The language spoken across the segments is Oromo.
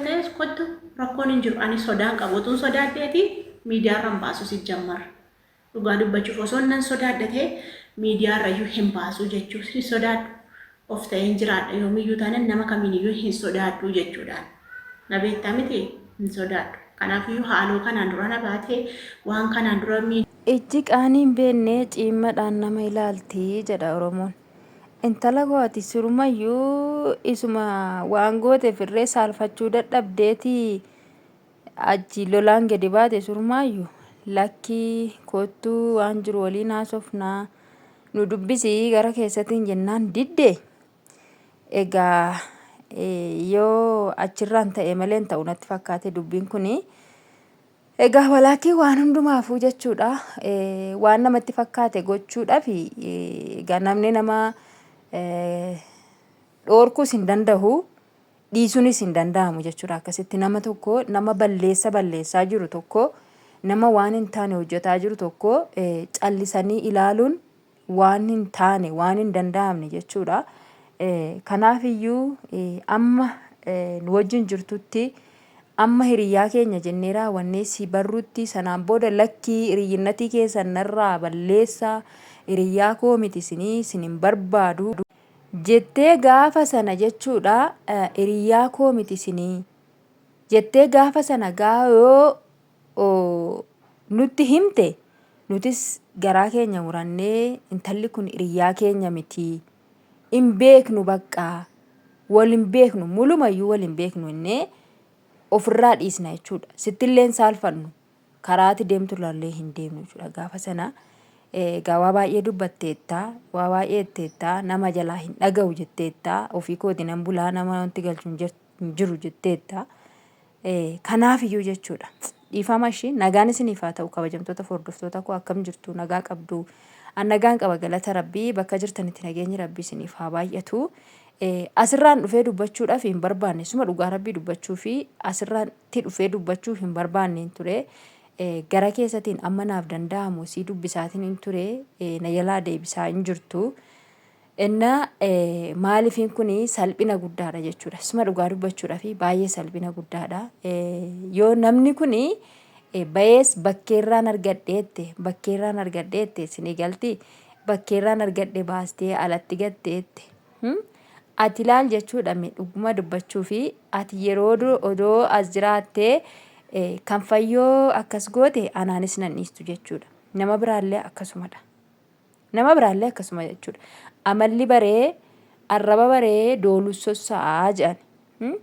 Ta'es kottu, rakkoon hin jiru. Ani sodaan qabu. Utuun sodaadheeti miidiyaarra hin baasu si jammar. Dhugaa dubbachuuf osoo nan sodaadha ta'e miidiyaarrayyuu hin baasu jechuu hin sodaadhu. Of ta'een jiraadha, yoomiyyuu taanan nama kamiiniyyuu hin sodaadhu jechuudhaan. Na beektaa miti, hin sodaadhu. Kanaafiyyuu haaloo kanaan dura na baatee waan kanaan dura Ijji qaanii hin beekne ciimmadhaan nama ilaalti jedha Oromoon. Intala koo, ati sirumayyuu isuma waan gooteef irree saalfachuu dadhabdeeti achi lolaan gadi baate. Surmaayyu lakkii, kottuu waan jiru waliin haasofnaa, nu dubbisi gara keessatiin jennaan didde. Egaa yoo achirraan ta'e malee hin ta'u natti fakkaate dubbiin kuni. Egaa walaakii waan hundumaafuu jechuudha. Waan namatti fakkaate gochuudhaaf egaa namni nama dhoorkuus hin danda'u, dhiisuunis hin danda'amu jechuudha. Akkasitti nama tokko, nama balleessa balleessaa jiru tokko, nama waan hin taane hojjetaa jiru tokko callisanii ilaaluun waan hin taane, waan hin danda'amne jechuudha. Kanaaf iyyuu amma nu wajjin jirtutti, amma hiriyyaa keenya jennee raawwannee si barrutti, sanaan booda lakkii, hiriyyinnatii keessan narraa balleessaa, hiriyyaa koo miti isinii, isin hin barbaadu jettee gaafa sana jechuudha, hiriyyaa koo miti isinii jettee gaafa sana gaa yoo nutti himte, nutis garaa keenya murannee intalli kun hiriyyaa keenya miti, hin beeknu, baqqaa wal hin beeknu, mulumayyuu wal hin beeknu innee ofirraa dhiisna jechuudha. Sittillee hin saalfannu, karaati deemtu irraallee hin deemnu jechuudha gaafa sana. Egaa waa baay'ee dubbatteetta, waa baay'ee jetteetta, nama jalaa hin dhaga'u jetteetta, ofii kooti nan bulaa, nama wanti galchu hin jiru jetteetta. Kanaaf iyyuu jechuudha. Dhiifama ishii, nagaan isiniif haa ta'u. Kabajamtoota hordoftoota koo, akkam jirtu? Nagaa qabdu? An nagaan qaba, galata Rabbii. Bakka jirtanitti nageenyi Rabbii isiniif haa baay'atu. Asirraan dhufee dubbachuudhaaf hin barbaanne, suma dhugaa Rabbii dubbachuu fi asirratti dhufee dubbachuu hin barbaanneen ture. Gara keessatiin amma naaf danda'amu sii dubbisaatiin hin ture, na jalaa deebisaa hin jirtu. Inna maalifiin kun salphina guddaadha jechuudha. Suma dhugaa dubbachuudhaaf baay'ee salphina guddaadha. Yoo namni kun bayees bakkeerraan argadheette, bakkeerraan argadheette, isinii galti, bakkeerraan argadhe baastee alatti gatteette. Ati ilaal jechuudha, dhuguma dubbachuu fi ati yeroo odoo as jiraattee kan fayyoo akkas goote anaanis nan dhiistu jechuudha. Nama biraallee akkasumadha. Nama biraallee akkasuma jechuudha. Amalli baree arraba baree dooluu sossa'aa jedhan.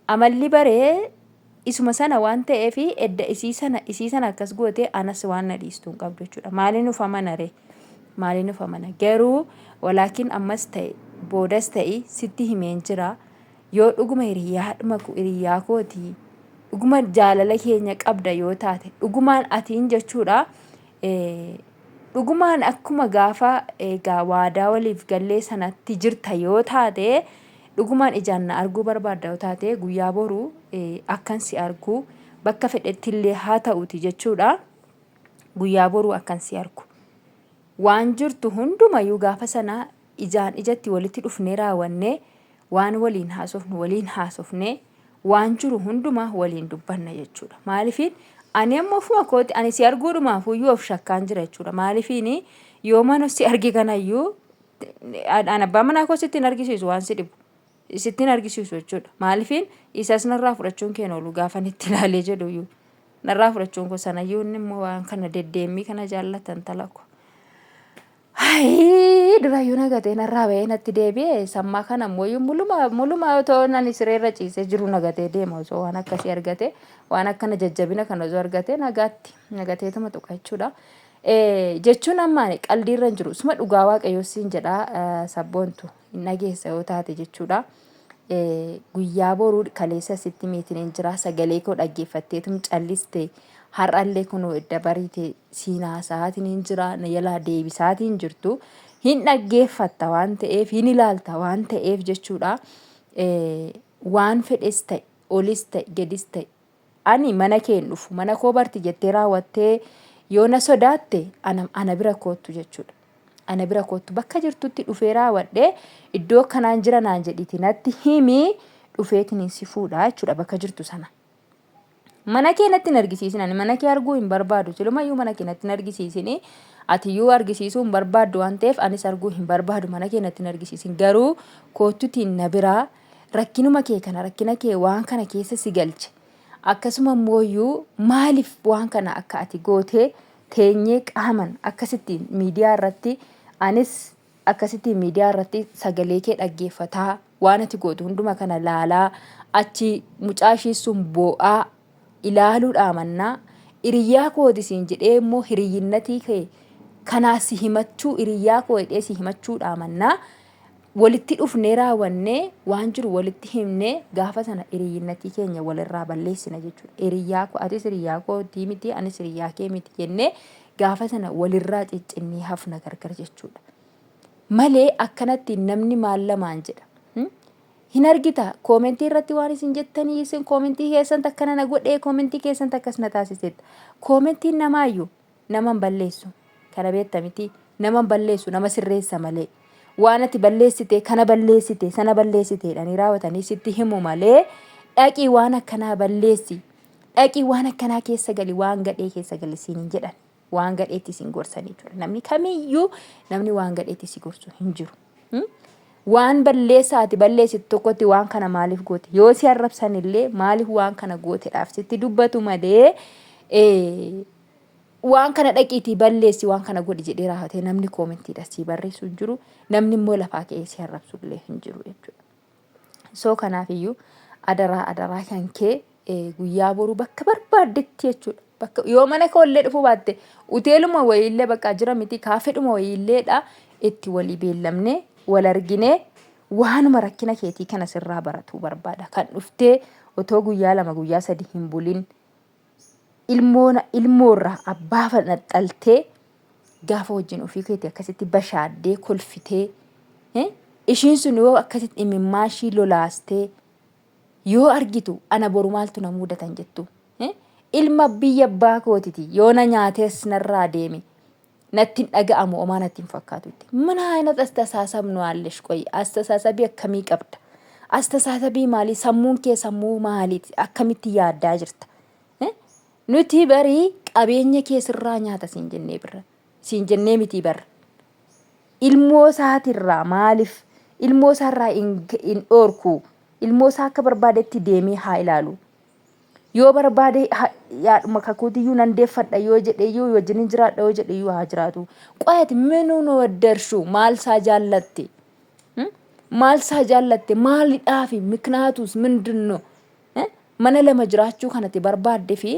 Amalli baree isuma sana waan ta'eef edda isii sana akkas goote anas waan na dhiistu hin qabdu jechuudha. Maaliin of amana ree? Maaliin of amana? Garuu walaakin ammas ta'e boodas ta'e sitti himeen jira. Yoo dhuguma hiriyaadhuma hiriyaa kooti, dhuguma jaalala keenya qabda yoo taate, dhugumaan atiin jechuudha. Dhugumaan akkuma gaafa egaa waadaa waliif gallee sanatti jirta yoo taate, dhugumaan ijaan na arguu barbaadda yoo taate, guyyaa boruu akkan si argu bakka fedhetti illee haa ta'uti jechuudha. Guyyaa boruu akkan si argu. Waan jirtu hundumayyuu gaafa sana ijaan ijatti walitti dhufnee raawwannee, waan waliin haasofnu waliin haasofnee, waan jiru hundumaa waliin dubbanna jechuudha. Maalifiin ani amma ofuma kooti ani si arguudhumaaf iyyuu of shakkaan jira jechuudha. Maalifiin yoo mana si arge kanayyuu an abbaa manaa koo sitti hin argisiisu, waan si dhibu sitti hin argisiisu jechuudha. Maalifiin isas narraa fudhachuun keen oolu, gaafa itti ilaalee jedhu iyyuu narraa fudhachuun koo sanayyuu, inni immoo waan kana deddeemmii kana jaallatan talako. Hayii, durayyuu nagatee narraa bahee natti deebi'e. Sammaa kana ammoo muluma muluma otoo nani sireerra ciisee jiru nagatee deema. Osoo waan akkasii argate, waan akkana jajjabina kana osoo argate, nagaatti nagateetuma tuqa jechuudha. Jechuun amma ani qaldiirra hin jiru, suma dhugaa Waaqayyoo siin jedha, sabboontu hin dhageessa yoo taate jechuudha. Guyyaa boruu, kaleessa sitti miitiin hin jira, sagalee koo dhaggeeffatteetum calliste. Har'allee kunoo edda bariite siin haasa'aatiin hin jira, na jalaa deebisaatiin jirtu. Hin dhaggeeffatta waan ta'eef, hin ilaalta waan ta'eef jechuudha. Waan fedhes ta'e, olis ta'e gadis ta'e, ani mana kee hin dhufu. Mana koo barti jettee raawwattee yoo na sodaatte ana bira koottu jechuudha. Ana bira koottu, bakka jirtutti dhufee raawwadhee iddoo kanaan jira naan jedhiti natti himi. dhufeetiin si fuudha jechuudha bakka jirtu sana. Mana kee natti hin argisiisin ani mana kee arguu hin barbaadu silumayyuu mana kee natti hin argisiisin atiyyuu argisiisuu hin barbaaddu waan ta'eef anis arguu hin barbaadu mana kee natti hin argisiisin garuu koottutiin na biraa rakkinuma kee kana rakkina kee waan kana keessa si galche akkasuma immooyyuu maaliif waan kana akka ati gootee teenyee qaaman akkasitti miidiyaa irratti anis akkasitti miidiyaa irratti sagalee kee dhaggeeffataa waan ati gootu hunduma kana laalaa achi mucaa ishii sun boo'aa ilaaluudhaa mannaa hiriyyaa kooti siin jedhee immoo hiriyyinnatii kee kanaa si himachuu hiriyyaa koo jedhee si himachuudhaa mannaa walitti dhufnee raawwannee waan jiru walitti himnee gaafa sana hiriyyinnatii keenya walirraa balleessina jechuudha. Hiriyyaa koo atis hiriyyaa kootii miti anis hiriyyaa kee miti jennee gaafa sana walirraa ciccinnee hafna gargar jechuudha. Malee akkanatti namni maal lamaan jedha. Hin argita koomentii irratti waan isin jettanii isin koomentii keessan takkana na godhee koomentii keessan takkas na taasiseetta. Koomentiin namaayyuu nama hin balleessu. Kana beekta miti nama hin balleessu nama sirreessa malee. Waan ati balleessite kana balleessite sana balleessite jedhanii raawwatanii sitti himu malee dhaqii waan akkanaa balleessi dhaqii waan akkanaa keessa gali waan gadhee keessa gali siin hin jedhan. Waan gadheetti isin gorsan jechuudha. Namni kamiyyuu namni waan gadheetti si gorsu hin jiru. Waan balleessaa ati balleessitu tokkotti waan kana maaliif goote? Yoo si arrabsan illee maaliif waan kana gooteedhaaf sitti dubbatu malee waan kana dhaqiitii balleessi waan kana godhi jedhee raawwatee namni koomentiidha si barreessu hin jiru. Namni immoo lafaa ka'ee si arrabsu illee hin jiru jechuudha. So kanaaf iyyuu adaraa adaraa kan kee guyyaa boruu bakka barbaaddetti jechuudha. Bakka yoo mana koo illee dhufuu baatte uteeluma wayiillee bakka jira miti kaafedhuma wayiilleedha itti walii beellamnee wal arginee waanuma rakkina keetii kana sirraa baratuu barbaada. Kan dhuftee otoo guyyaa lama guyyaa sadi hin bulin ilmoona ilmoorraa abbaa fanaxxaltee gaafa wajjin ofii keetii akkasitti bashaaddee kolfitee ishiin sun yoo akkasitti imimmaa ishii lolaastee yoo argitu ana boru maaltu na muudatan jettu. Ilma biyya abbaa kootiti yoo na nyaatees narraa deeme natti hin dhaga'amu omaa natti hin fakkaatutti. Mana aynat astasaasab nu allesh qoyi astasaasabii akkamii qabda? Astasaasabii maalii sammuun kee sammuu maaliiti akkamitti yaaddaa jirta? Nuti barii qabeenya kee sirraa nyaata siin jennee birra siin jennee mitii barra. Ilmoo isaatirraa maaliif ilmoo isaarraa hin dhoorku ilmoo isaa akka barbaadetti deemee haa ilaalu. Yoo barbaade yaadhuma kakuutiyyuu nan deeffadha yoo jedheyyuu wajjinin jiraadha yoo jedheyyuu haa jiraatu. Qoyati minuu nu waddarshu maal isaa jaallatte? Maal isaa jaallatte? Maalidhaafi miknaatus mindinno? Mana lama jiraachuu kanati barbaadde fi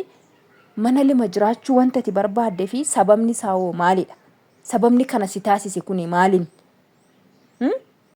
mana lama jiraachuu wanta ati barbaadde fi sababni isaa hoo maalidha? Sababni kana si taasise kuni maalin?